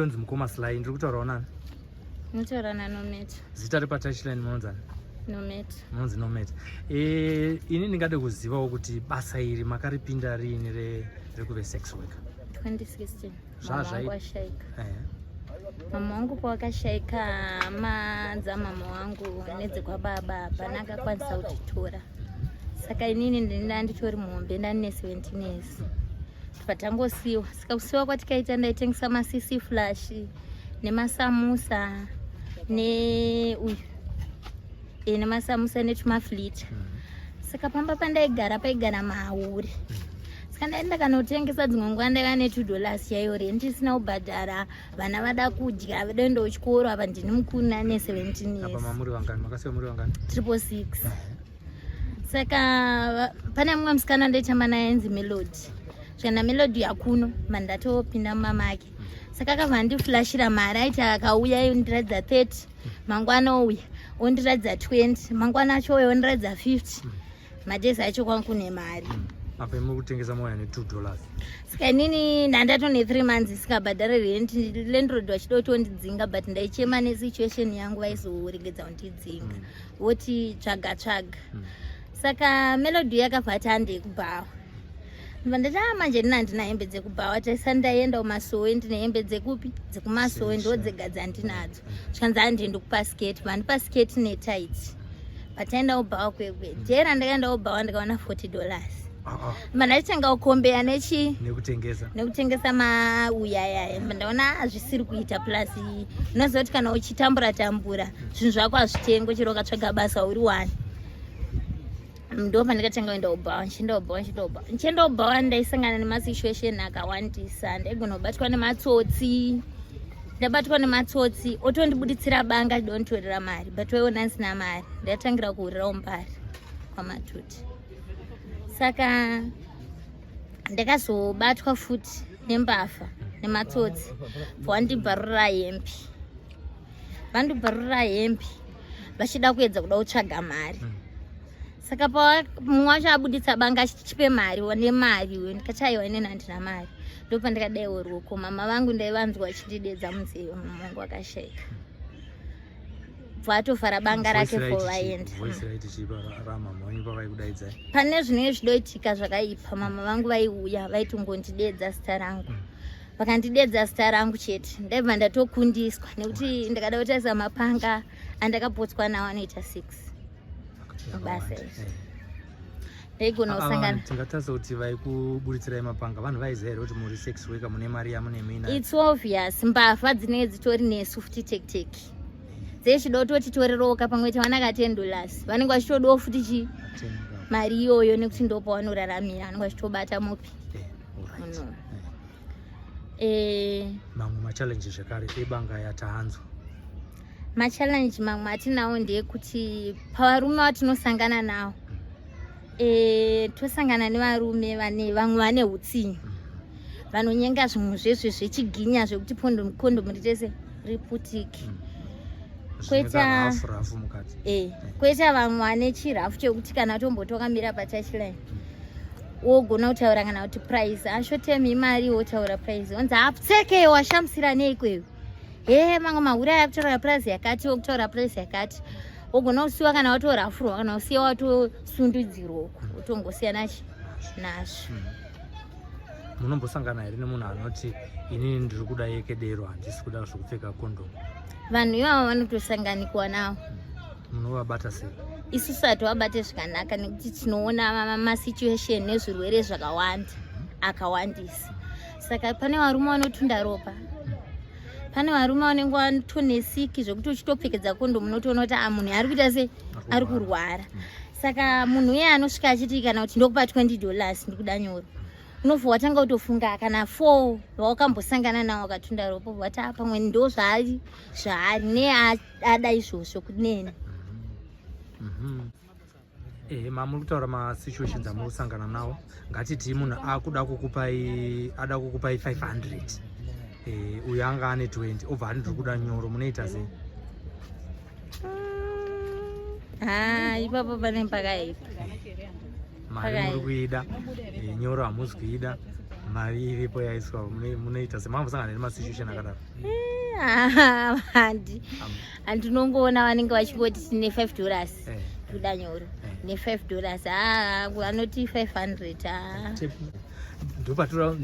Ndonzi mukoma Sly, ndiri kutaurawo nani? Ndinotaura naNometa. Zita repatouchline munonzani? Nometa. Munonzi Nometa. Eh, ini ndingade kuzivawo kuti basa iri makaripinda riini rekuve sex worker? 2016. Mama wangu ashaika. Eh. Mama wangu pawakashaika hama dzamama wangu nedzekwababa hapana akakwanisa kutitora. Saka inini ndinda nditori muhombe ndandine 17 years. Patangosiwa. Saka kusiwa kwatikaita ndaitengesa masisi flash nemasamusa neuyu e, nemasamusa netumaflita. Saka pamba pandaigara paigara mahure. Saka ndaenda kanotengesa dzimwe nguva ndaiva ne $2 chaiyo rent isina kubhadhara vana vada kudya vada kuchikoro apa ndini mukuru nane 17 years. Apa mamuri vangani makasiya muri vangani? 666. Saka pane mumwe musikana ndaitamba naye ainzi Melody. Zvana Melody yakuno mandatopinda mumba make. Saka akabva andiflashira mari aiti akauya ondiratidza 30 mangwana ouya ondiratidza 20 mangwana acho ouya ondiratidza 50 madhezi acho kwangu kune mari. Apa muri kutengesa mauya ne $2. Saka inini ndandatone 3 months isikabhadhare rent landlord vachida kuti ondidzinga but ndaichema nesituation yangu vaizoregedza kundidzinga voti tsvaga tsvaga. Saka Melody yakabva ati handei kubhawa. Ndibva ndati ah manje ndina handina hembe dzekubhawa taisa ndaenda kumasowe ndine hembe dzekupi dzekumasowe ndo dzega dzandinadzo. Zvikanzi handei ndikupa sketi vandipa sketi netight. Pataenda kubhawa kwekwe jera ndakaenda kubhawa ndikaona $40. Ndibva ndachitanga kukombeya nechi nekutengesa nekutengesa mauya ayaya ndaona hazvisiri kuita plus unoziva kuti kana uchitambura tambura zvinhu zvako hazvitengwe chero ukatsvaga basa uri wani. Ndo pandakatanga kuenda kubhawa ndichienda kubhawa ndichienda kubhawa ndichienda kubhawa ndaisangana nemasituation akawandisa ndaigona kubatwa nematsotsi ndabatwa nematsotsi otondibuditsira banga achida kunditorera mari but waiona ndisina mari ndatangira kuhurira umbari kwamatuti. Saka ndakazobatwa futi nembavha nematsotsi vandibvarura hembe vandibvarura hembe vachida kuedza kuda kutsvaga mari. Saka mumwe wacho abuditsa banga achitichipe mari wane mari iwe ndikati aiwa inini handina mari. Ndopandakadaiwo ruoko mama vangu ndaivanzwa vachindidedza munzeve mama vangu vakashaika. Bva atofara banga rake for vaenda. Pane zvinenge zvidoitika zvakaipa mama vangu vaiuya vaitongondidedza zita rangu. Vakandidedza zita rangu chete ndaibva ndatokundiswa nekuti ndakada kutarisa mapanga andakapotswa nawo anoita 6 basa iri. Ndaigona kusangana. Tingatarisa kuti vaikubuditsirai mapanga vanhu vaiziva here kuti muri sex worker mune mari yamune muina? It's obvious mbavha dzinenge dzitori nesu futi tekiteki dzechida kutotitorerawoka pamwe tawana ka $10 vanenge vachitodawo futi chi mari iyoyo nekuti ndo pavanoraramira vanenge vachitobata mupi. Mamwe machallenge zvekare ebanga yataanzwa. Machallenge mamwe atinawo ndeyekuti pavarume vatinosangana nawo tosangana nevarume vane vamwe vane hutsinye vanonyenga zvimwe zvezve zvechiginya zvekuti kondomu ritese riputike. Koita koita vamwe vane chirafu chekuti kana tomboti wakamira patouchline wogona kutaura kana kuti price ashotemi imari wotaura price onzi apfeke washamisira neikweyo he mamwe mahure aya kutaura price yakati wokutaura price yakati wogona kusiwa kana watorafurwa kana usiya watosundudzirwa uko wotongosiyana nazvo. Munombosangana here nemunhu anoti inini ndiri kuda yekedero handisi kuda zvekupfeka kondomu? Vanhu ivavo vanotosanganikwa navo. Munovabata sei? Isusu hativabate zvakanaka nekuti tinoona masituation nezvirwere zvakawanda akawandisa. Saka pane varume vanotunda ropa, pane varume vanenge vatonesiki zvekuti uchitopfekedza kondomu unotoona kuti munhu ari kuita sei ari kurwara. Saka munhu uye anosvika achiti kana kuti ndokupa $20 ndikuda nyoro, unobva watanga kutofunga kana 4 vawakambosangana nawo wakatunda ropa wati pamwe ndo zvaari zvaari neada izvozvo kunene. Mamuri kutaura masituations amuri kusangana nawo, ngatiti munhu akuda kukupai ada kukupai 500 uyo anga ane 20 obva ati ndiri kuda nyoro, munoita sei? Ipapo pane pakaipa. Mari muri kuida, nyoro hamuzi kuida. Mari iripo yaiswa, munoita semakambosangana nemasituation akadaro? Handi, handinongoona vanenge vachingoti tine $5, toda nyoro ne$5. Haa, anoti 500, haa. Ndopatora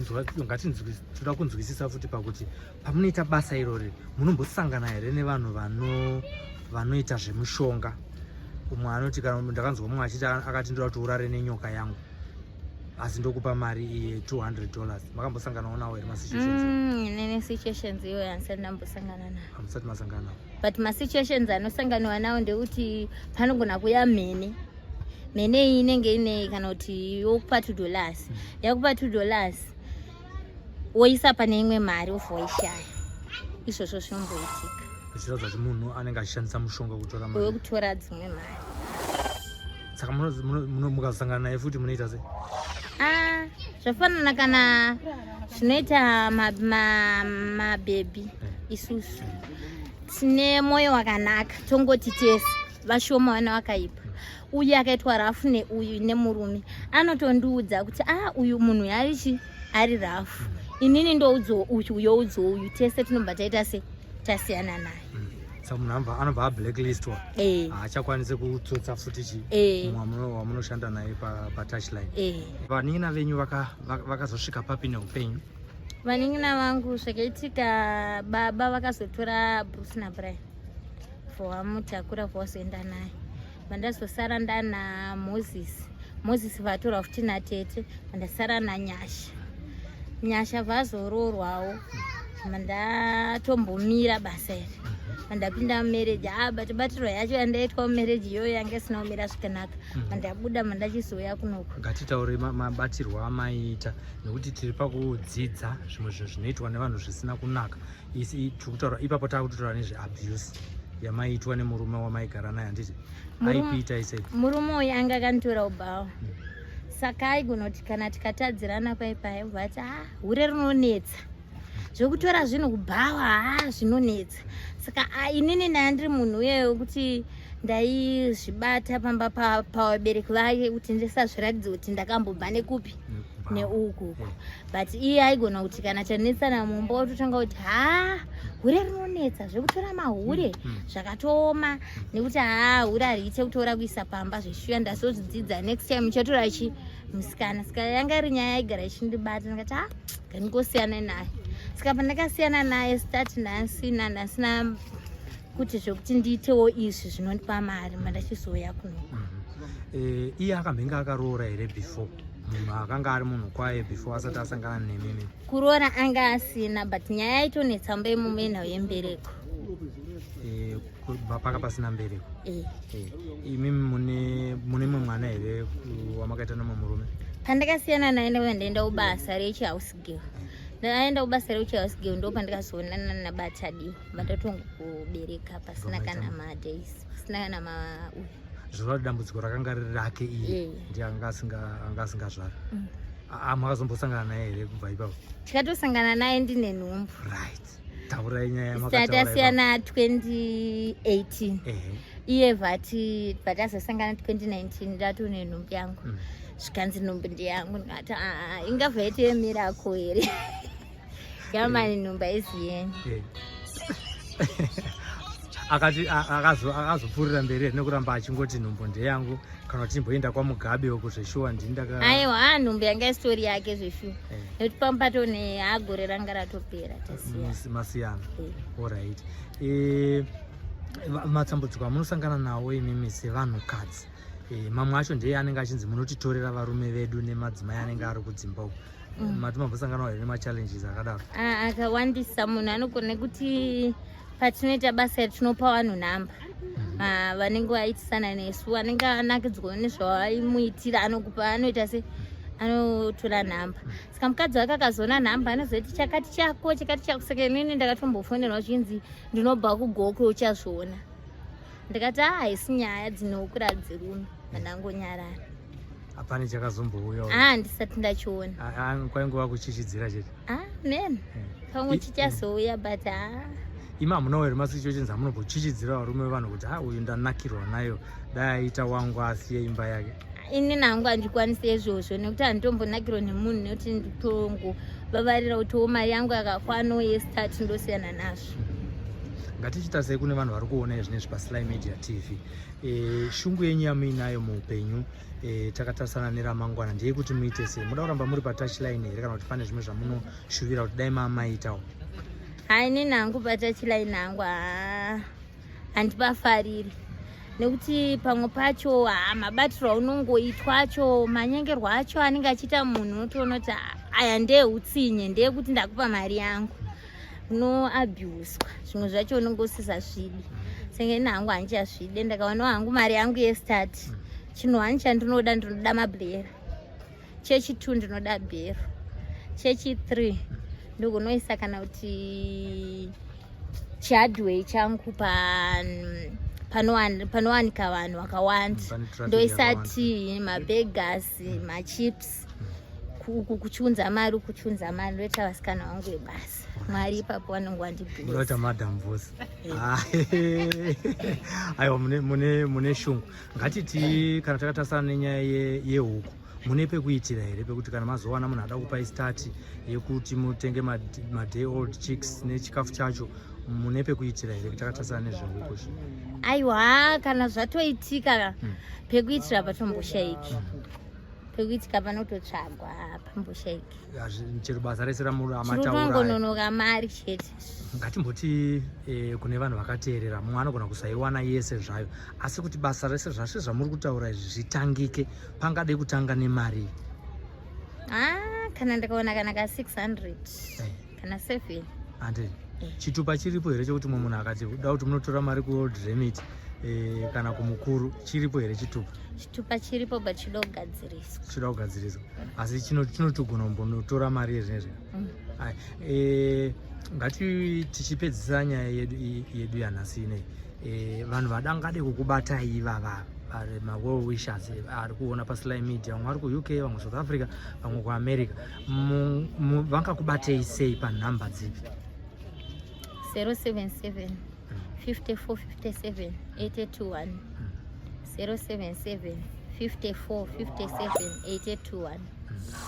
toda kunzwisisa futi pakuti pamunoita basa irori, munombosangana here nevanhu vanoita zvemushonga? Umwe anoti, kana ndakanzwa mumwe achiti, akati, "Ndoda kuti urare nenyoka yangu, asi ndokupa mari iye $200." Makambosanganawo nawo here masituations? Nene situations iyoyo handisati ndambosangana nayo. Hamusati masangana nawo? But masituations anosanganiwa nawo ndekuti panogona kuya mhene. Mhene iyi inenge ine, kana kuti yokupa $2, yakupa $2, woisa pane imwe mari, wobva waishaya. Izvozvo zvinomboitika. Zvichiratidza kuti munhu anenge achishandisa mushonga kutora mari. Wekutora dzimwe mari. Saka mukazosangana naye futi munoita sei? Ah, zvafanana kana zvinoita mabhebhi. Isusu tine mwoyo wakanaka, tongoti tese vashoma vana vakaipa. Uyu akaitwa rough neuyu nemurume, anotondiudza kuti a uyu munhu arichi ari rough. Inini ndoudzwo uyu, uyoudzwo uyu, tese tinobva taita se tasiyana naye. Saka munhu anobva ablacklistwa? Eh. Haachakwanisi kutsotsa futi chi wamunoshanda naye patouchline? Eh. Vanin'ina venyu vakazosvika papi neupenyu? Vanin'ina vangu, zvakaitika, baba vakazotora Bruce naBrian, vamutakura, vazoenda naye. Vandazosara ndana Moses. Moses vatorwa futi natete, vandasara naNyasha. Nyasha vazoroorwawo, mandatombomira basa iri, mandapinda mumarriage. Ah, but batirwa yacho yandaitwa mumarriage iyoyo yanga isina kumira zvakanaka. Mandabuda, mandachizouya kunoku. Ngatitaure mabatirwo amaiita, nekuti tiri pakudzidza zvimwe zvinhu zvinoitwa nevanhu zvisina kunaka. Isi tiri kutaura ipapo, taakutotaura nezveabuse yamaiitwa nemurume wamaigara naye, handiti? Aikuita isei? Murume uyu anga akanditora ubhawa, saka aigona kuti kana tikatadzirana pai pai, obva ati, "A, hure rinonetsa, zvekutora zvinhu kubhawa, ha, zvinonetsa." Saka inini naye ndiri munhu uye wekuti ndaizvibata pamba pavabereki vake kuti ndisazviratidze kuti ndakambobva nekupi neuku. But iye aigona kuti kana chanetsana mumba, ototanga kuti, "Ha, hure rinonetsa, zvekutora mahure zvakatooma, nekuti ha, hure hariite kutora kuisa pamba zveshuya. Ndazozvidzidza, next time uchatora chi musikana." Saka yanga iri nyaya yaigara ichindibata. Ndikati, "Ha, ngandingosiyana naye." Saka pandakasiyana naye, start ndasina ndasina kuti zvekuti ndiitewo izvi zvinondipa mari, mandachizouya kuno. Iye akambenge akaroora here before? Munhu akanga ari munhu kwaye before asati asangana nemimi? Kuroora anga asina, but nyaya yaitonetsa mba imomo yenhau yembereko. Paka pasina mbereko? Eh. Imimi mune mumwe mwana here wamakaita nemumwe murume? Pandakasiyana naye, ndakauya ndaenda kubasa rechihouse girl. Ndaenda kubasa rechihouse girl, ndo pandakazoonana nabatadiwa, vandatongokubereka pasina kana madays, pasina kana mauyu. Zvoreva kuti dambudziko rakanga riri rake iye? Ndiye anga asingazvari. Makazombosangana naye here kubva ipapo? Tikatosangana naye ndine nhumbu. Right, taurai nyaya yamakataura. Tasiyana 2018. Iye vati patazosangana 2019, ndatone nhumbu yangu. Zvikanzi nhumbu ndeyangu. Ndikati, "Aa, ingabva yaite miracle here yamani? Nhumbu haizi yenyu." Akati akazopfuurira mberi here nekuramba achingoti nhumbu ndeyangu, kana kuti imboenda kwaMugabe uku, zveshuwa ndini ndaka? Aiwa, a nhumbu yanga isitori yake zveshuwa, nekuti pamupatone agore ranga ratopera tasiya. Masiyana. Alright. Matambudziko amunosangana nawo imimi sevanhukadzi, mamwe acho ndeye anenge achinzi munotitorera varume vedu nemadzimai anenge ari kudzimba uku. Mati mambosanganawo here nemachallenges akadaro? Ah, akawandisa. Munhu anogona kuti patinoita basa iri tinopa vanhu nhamba. Ah, vanenge vaitisana nesu, vanenge anakidzwa nezvavaimuitira, anokupa, anoita se anotora nhamba. Saka mukadzi wake akazoona nhamba, anozoti chakati chako, chakati chako. Saka inini ndakatombofonerwa zvinzi ndinobva kuGokwe, uchazviona. Ndikati, "A, haisi nyaya dzinokura dzirume." Mandangonyarara. Hapane chakazombouya? Ah, ndisati ndachiona. Kwaingova kuchichidzira chete? Ah, man, pamwe chichazouya, but ah. Imi hamunawo here masituations amunombochichidzira varume vevanhu kuti, "Ha, uyu ndanakirwa nayo, dai aita wangu, asiye imba yake"? Ini nangu handikwanisi izvozvo nekuti handitombonakirwa nemunhu nekuti nditongo vavarira kutiwo mari yangu yakakwano yestart ndosiyana nazvo. Ngatichiita sei kune vanhu vari kuona izvinezvi paSly Media TV? Shungu yenyu yamuinayo muupenyu, takatarisana neramangwana, ndeyekuti muite sei? Muda kuramba muri patouchline here, kana kuti pane zvimwe zvamunoshuvira kuti dai mamaitawo? Hai, inini hangu patouchline hangu handipafariri nekuti pamwe pacho mabatiro aunongoitwa acho, manyengerwo acho anenge achiita munhu, unotoona kuti aya ndeeutsinye, ndeyekuti ndakupa mari yangu, unoabhuswa. Zvimwe zvacho unenge usisazvidi. Senge ini hangu handichazvide. Ndakawanawo hangu mari yangu yestart, chinhu hani chandinoda, ndinoda mabhera. Chechi2 ndinoda bhero, chechi3 ndokunoisa kana kuti chihardware changu panowanika vanhu vakawanda. Pane traffic Ndoisa yakawanda. Tii, maburgers, machips, uku kuchiunza mari, uku kuchiunza mari, ndoita vasikana vangu vebasa. Mwari ipapo vanonge Munoita wandibless. Madam Boss. Aiwa, mune shungu. Ngatiti kana takatarisana nenyaya yehuku, mune pekuitira here pekuti kana mazowana munhu ada kupai start yekuti mutenge maday old chicks nechikafu chacho, mune pekuitira here takatarisana nezvehuku izvi? Aiwa, kana zvatoitika, pekuitira patomboshaiki. Pekuitika panototsvagwa, pamboshaiki. Chero basa rese ramataura. Chinotongononoka mari chete. Ngatimboti kune vanhu vakateerera, mumwe anogona kusaiwana yese zvayo, asi kuti basa rese zvase zvamuri kutaura izvi zvitangike, pangade kutanga nemari? Ah, kana ndikaona kana ka 600 kana 7. Ande chitupa chiripo here chekuti mumwe munhu akati da kuti munotora mari kuWorld Remit kana kumukuru, chiripo here chitupa? Chitupa chiripo, but chida kugadziriswa. Chida kugadziriswa, asi chinotogona kumbonotora mari yezvinezvi. Ai, ngati tichipedzisa nyaya yedu yanhasi inei, vanhu vadangade kukubatai ivava vari mawell wishers ari kuona paSly Media, vamwe vari kuUK, vamwe South Africa, vamwe kuAmerica, vangakubatei sei, panhamba dzipi? 077 54 57 821, 077 54 57 821.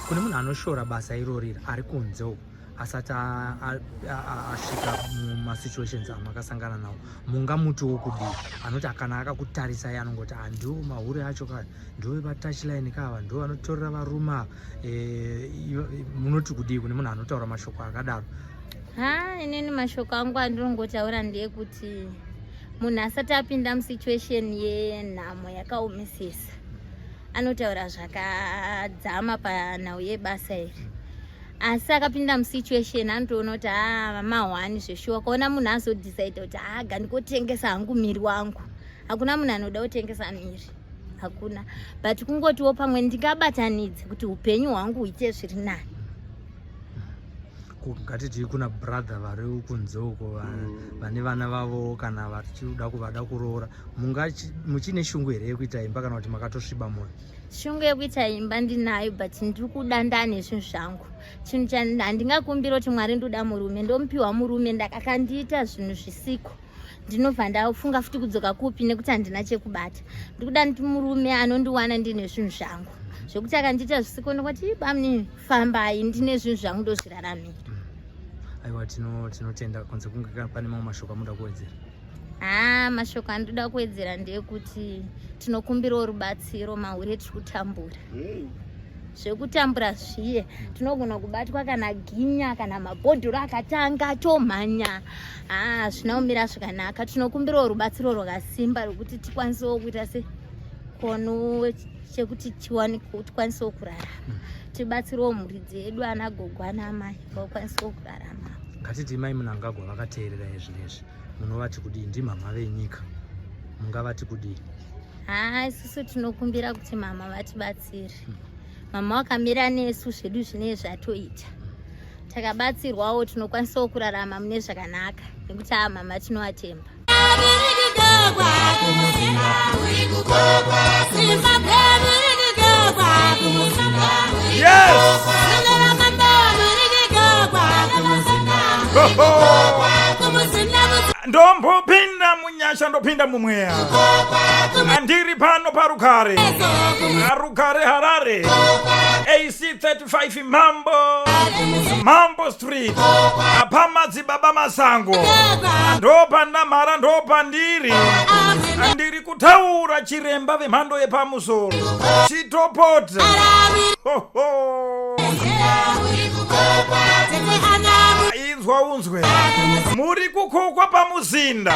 Kune munhu anoshora basa irori ari kunze uko asati asvika mumasituations amakasangana nawo, mungamutiwo kudii? Anoti kana akakutarisai anongoti, "Ah, ndiwo mahure acho ka, ndiwo vatouchline kava, ndiwo vanotorera varume ava." Munoti kudii kune munhu anotaura mashoko akadaro? Ha, inini mashoko angu andinongotaura ndeyekuti munhu asati apinda musituation yenhamo yakaomesesa anotaura zvakadzama panhau yebasa iri, asi akapinda musituation anotoona kuti ha, mahwani zveshuwa. Kaona munhu azodecida kuti ha, gandikotengesa hangu miri wangu, hakuna munhu anoda kutengesa miri, hakuna. But kungotiwo pamwe ndingabatanidze kuti upenyu hwangu huite zviri nani. Ngatiti kuna brother vari kunze uko vane vana vavo kana vachida kuvada kuroora, muchine shungu here yekuita imba, kana kuti makatosviba mwoyo? Shungu yekuita imba ndinayo, but ndiri kuda ndane zvinhu zvangu. Chinhu handingakumbira kuti Mwari ndoda murume, ndomupiwa murume, ndakakandiita zvinhu zvisiko, ndinobva ndafunga futi kudzoka kupi nekuti handina chekubata. Ndikuda nditi murume anondiwana ndine zvinhu zvangu, zvekuti akandiita zvisiko ndokati, "Bamni, fambai, ndine zvinhu zvangu, ndozviraramira." Aiwa, tinotenda. Kunze kunge pane mamwe mashoko amuda kuwedzera? Ha, mashoko andinoda kuwedzera ndeyekuti tinokumbirawo rubatsiro. Mahure tiri kutambura zvekutambura zviye, tinogona kubatwa kana ginya kana mabhodhoro akatanga tomhanya. Ha, zvina kumira zvakanaka. Tinokumbirawo rubatsiro rwakasimba rwekuti tikwanisewo kuita se kono chekuti tikwanisewo kurarama, tibatsirewo mhuri dzedu, ana gogo, ana amai vakwanisewo kurarama. Ngatiti mai Munangagwa vakateerera izvinezvi, munovati kudii? Ndimama venyika, mungavati kudii? Ha, isusu tinokumbira kuti mama vatibatsire. Mama vakamira nesu, zvedu zvinee zvatoita. Takabatsirwawo tinokwanisawo kurarama mune zvakanaka nekuti aa, mama tinovatemba. Yes! Ndombopinda munyasha, ndopinda mumweya. Ndiri pano parugare, Rugare Harare, AC 35 Mambo Street, pamadzibaba Masango, ndopandamhara, ndopandiri. Ndiri kutaura chiremba vemhando yepamusoro, chitopota. Ho, ho. Inzwa unzwe, muri kukokwa pamuzinda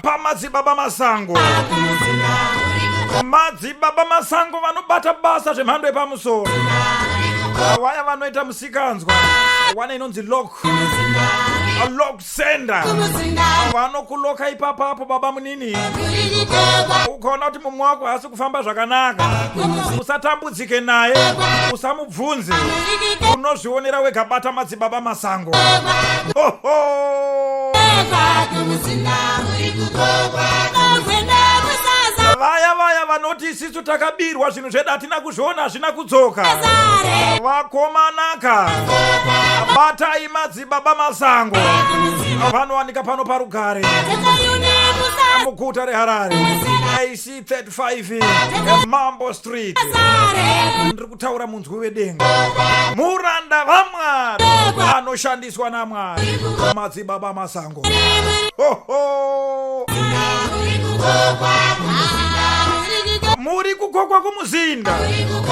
pamadzibaba Masango. Madzibaba Masango vanobata basa zvemhando yepamusoro. Vaya vanoita musikanzwa wane inonzi lock sender, vanokuloka ipapapo. Baba munini, ukaona kuti mumwe wako haasi kufamba zvakanaka, usatambudzike naye, usamubvunze, unozvionera wega. Bata madzibaba Masango. Oho! Vaya vaya vanoti isisu takabirwa zvinhu zvedu, hatina kuzviona, hazvina kudzoka, vakomanaka, batai madzibaba Masango. Vanowanika pano parugare muguta reHarare, AC 35 Mambo Street. Ndiri kutaura munzwi wedenga, muranda vamwari anoshandiswa namwari, madzibaba Masango. Hoho! Muri kukokwa kumuzinda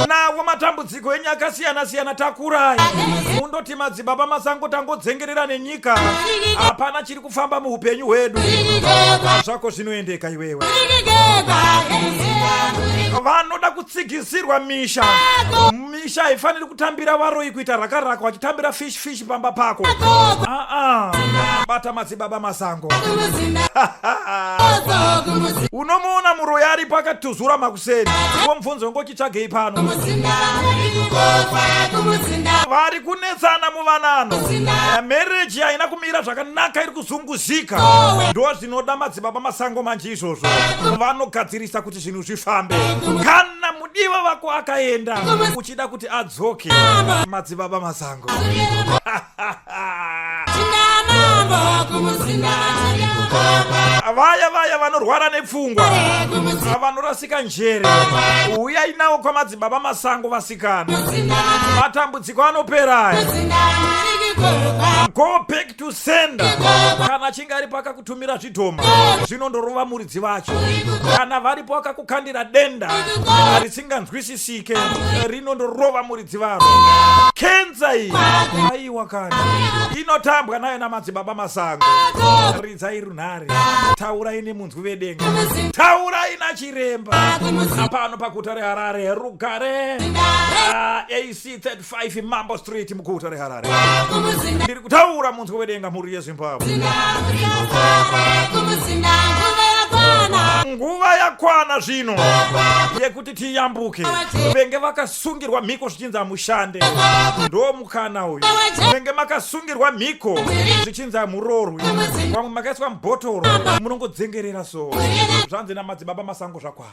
nawo matambudziko enyu akasiyana-siyana. Takurai mundoti, "Madzibaba Masango, tangodzengerera nenyika, hapana chiri kufamba muupenyu hwedu." Zvako zvinoendeka iwewe. Vanoda kutsigisirwa misha, misha haifaniri kutambira varoi kuita rakaraka vachitambira fish fish pamba pako. Aa, bata madzibaba Masango. Unomuona muroyi aripo akatuzura makuseni, womubvunzo, "Ngochitsvagei pano?" Vari kunetsana muvanano, marriage haina kumira zvakanaka, iri kuzunguzika, ndo zvinoda madzibaba Masango manje izvozvo. Vanogadzirisa kuti zvinhu zvifambe. Kana mudiwa wako akaenda, uchida kuti adzoke, madzibaba Masango. Chinamambo kumuzinda. Vaya vaya vanorwara nepfungwa, vanorasika njere, uyai nawo kwamadzibaba Masango. Vasikana, matambudziko anopera. Go back to sender. Kana achinge aripo akakutumira zvidhoma, zvinondorova muridzi vacho. Kana varipo akakukandira denda risinganzwisisike, rinondorova muridzi varo. Kenza iyi, aiwa kana inotambwa nayo namadzibaba Masango. Ridzai runhare, taurai nemunzwi vedenga, taurai nachiremba pano paguta reHarare, Rugare, AC 35 Mambo Street, muguta reHarare. Ndiri kutaura munzwi wedenga, mhuri yeZimbabwe. Nguva yakwana zvino yekuti tiyambuke. Venge vakasungirwa mhiko zvichinzi hamushande, ndo mukana uyu. Venge makasungirwa mhiko zvichinzi hamurorwi, vamwe makaiswa mubhotoro, munongodzengerera, so zvanzi namadzibaba Masango zvakwana.